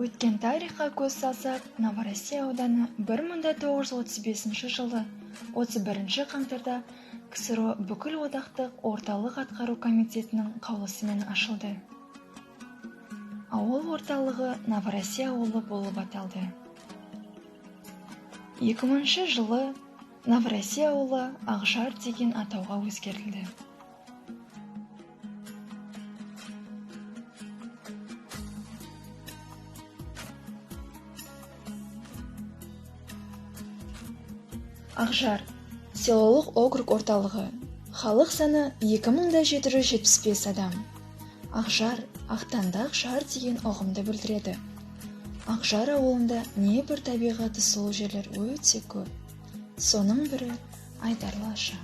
Өткен тарихқа көз салсақ, Новороссия ауданы 1935 жылы 31 қаңтарда КСРО Бүкілодақтық Орталық атқару комитетінің қаулысымен ашылды. Ауыл орталығы Новороссия ауылы болып аталды. 2000 жылы Новороссия ауылы Ақжар деген атауға өзгертілді. Ақжар селолық округ орталығы. Халық саны 2775 адам. Ақжар ақтаңдақ жар деген ұғымды білдіреді. Ақжар ауылында небір табиғаты сұлу жерлер өте көп. Соның бірі Айдарлы аша.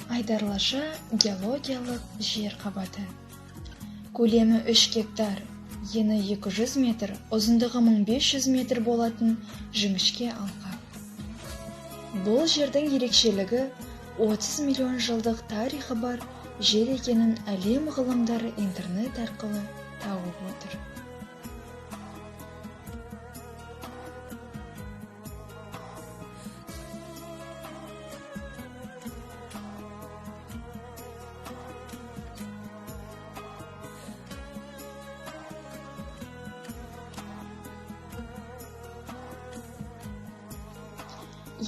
Айдарлы аша геологиялық жер қабаты. Көлемі 3 гектар, ені 200 метр, ұзындығы 1500 метр болатын жіңішке алқап. Бұл жердің ерекшелігі 30 миллион жылдық тарихы бар жер екенін әлем ғылымдары интернет арқылы тауып отыр.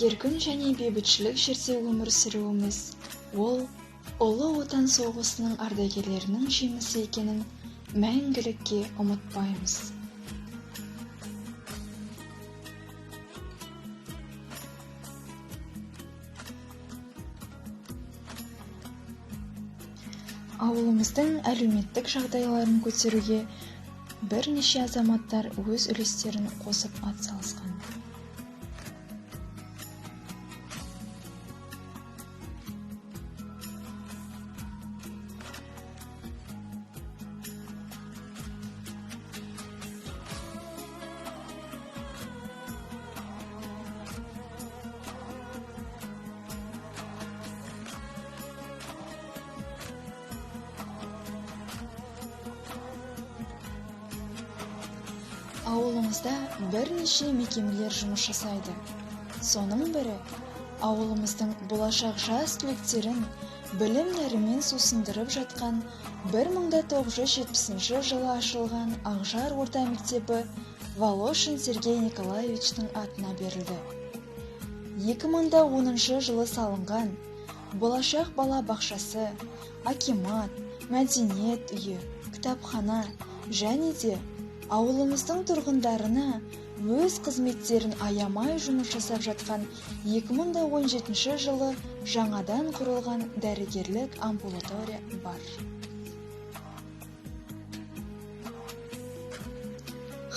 Еркін және бейбітшілік жерде өмір сүруіміз, ол Ұлы Отан соғысының ардагерлерінің жемісі екенін мәңгілікке ұмытпаймыз. Ауылымыздың әлеуметтік жағдайларын көтеруге бірнеше азаматтар өз үлестерін қосып атсалысқан. Ауылымызда бірнеше мекемелер жұмыс жасайды. Соның бірі ауылымыздың болашақ жас түлектерін білім нәрімен сусындырып жатқан 1970 жылы ашылған Ақжар орта мектебі Волошин Сергей Николаевичтің атына берілді. 2010 жылы салынған болашақ бала бақшасы, акимат, мәдениет үйі, кітапхана және де ауылымыздың тұрғындарына өз қызметтерін аямай жұмыс жасап жатқан 2017 жылы жаңадан құрылған дәрігерлік амбулатория бар.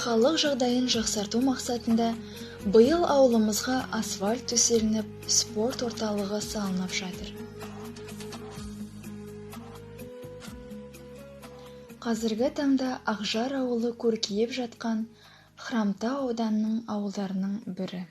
Халық жағдайын жақсарту мақсатында биыл ауылымызға асфальт төселініп, спорт орталығы салынып жатыр. Қазіргі таңда Ақжар ауылы көркейіп жатқан Хромтау ауданының ауылдарының бірі.